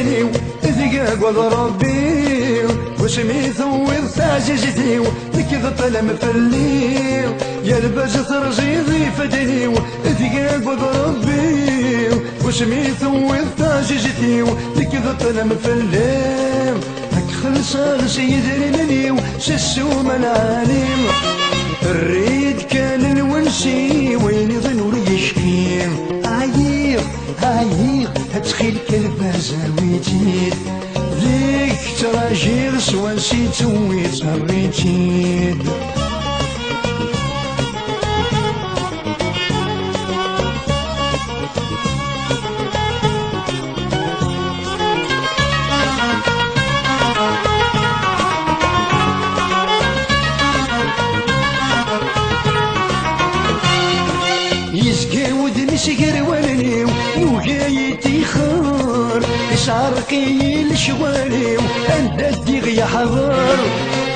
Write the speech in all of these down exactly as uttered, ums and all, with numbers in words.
Deg agad Rebbi, wasmi tewwiḍ taɛzizt-iw, nekk d ṭṭlam fell-i, ya lbaz terẓiḍ ifadden-iw. Deg agad Rebbi, wasmi tewwiḍ taɛzizt-iw, nekk d ṭṭlam fell-i, ad k-xellṣeɣ s yidrimen-iw, s ssuma lɛali. Err-iyi-d kan lwens-iw, ayen iḍen ur yecki. Ɛyiɣ, ɛyiɣ, ttxil-k a lbaz awi-tt-id. Deg-k ttrajiɣ s wansi tt-tewwi tt-err-itt-id. Yezga wudem-is gar wallen-iw, yugi ad yi-ṭixxer, isɛerq-iyi lecɣal-iw, anda ddiɣ yeḥḍer.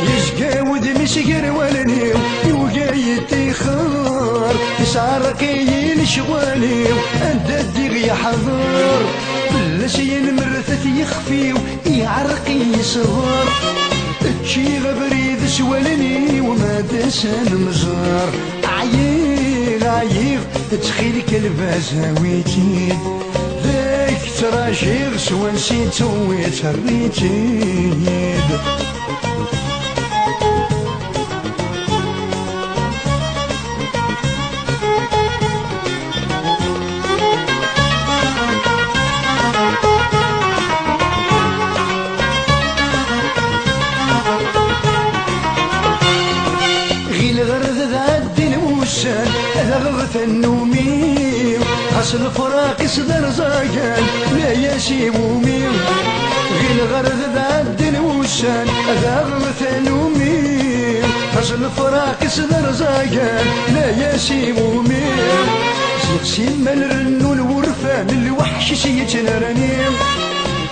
Yezga wudem-is gar wallen-iw, yugi ad yi-ṭixxer, isɛerq-iyi lecɣal-iw, anda ddiɣ yeḥḍer. Fell-as yenmret at yixef-iw, iɛerq-iyi ṣṣber. Ččiɣ abrid s wallen-iw, ma d ass-a nemẓer. Ɛyiɣ, ɛyiɣ, ttxil-k a lbaz awi-tt-id. Deg-k ttrajiɣ s wansi tt-tewwi tt-err-itt-id. Ɣileɣ ar d ɛeddin wussan, ad aɣeɣ tannumi. Ɣas lefraq-is d arẓagan, la-yas iwumi. Ɣileɣ ar d ɛeddin wussan, ad aɣeɣ tannumi. Ɣas lefraq-is d arẓagan, la-yas iwumi. Ziɣ simmal rennun wurfan, lweḥc-is yettnerni.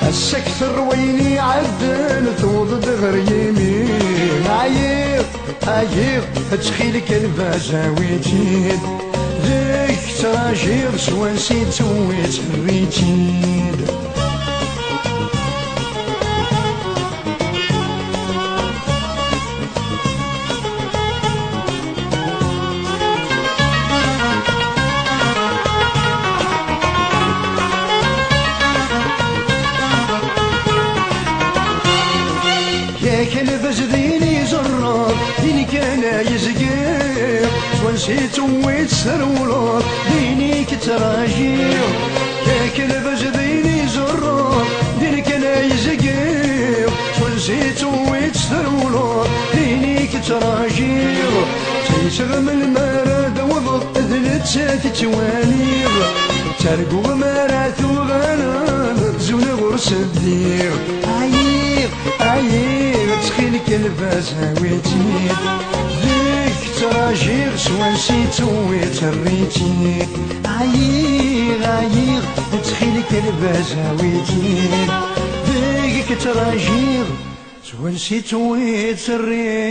Ass-a akter wayen iɛeddan, tewweḍ-d ɣer yimi. Ɛyiɣ, ɛyiɣ, ttxil-k a lbaz awi-tt-id. Deg-k ttrajiɣ s wansi tt-tewwi tt-err-itt-id. Yak lbaz din iẓerreḍ, din kan ay zgiɣ. S wansi tewwi-tt trewleḍ, din i k-ttrajiɣ. Yak lbaz din iẓerreḍ, din kan ay zgiɣ. S wansi tewwi-tt trewleḍ, din i k-ttrajiɣ. Ttḥiseɣ melmi ara d-tawḍeḍ, d nettat i ttwaliɣ. Ttarguɣ mi ara tuɣaleḍ, zuneɣ ur s-ddiɣ. Ɛyiɣ, ɛyiɣ, ttxil-k a lbaz awi-tt-id. Deg-k ttrajiɣ s wansi tt-tewwi tt-err-itt-id. Ɛyiɣ, ɛyiɣ, ttxil-k a lbaz awi-tt-id. Deg-k ttrajiɣ s wansi tt-tewwi tt-err-itt-id.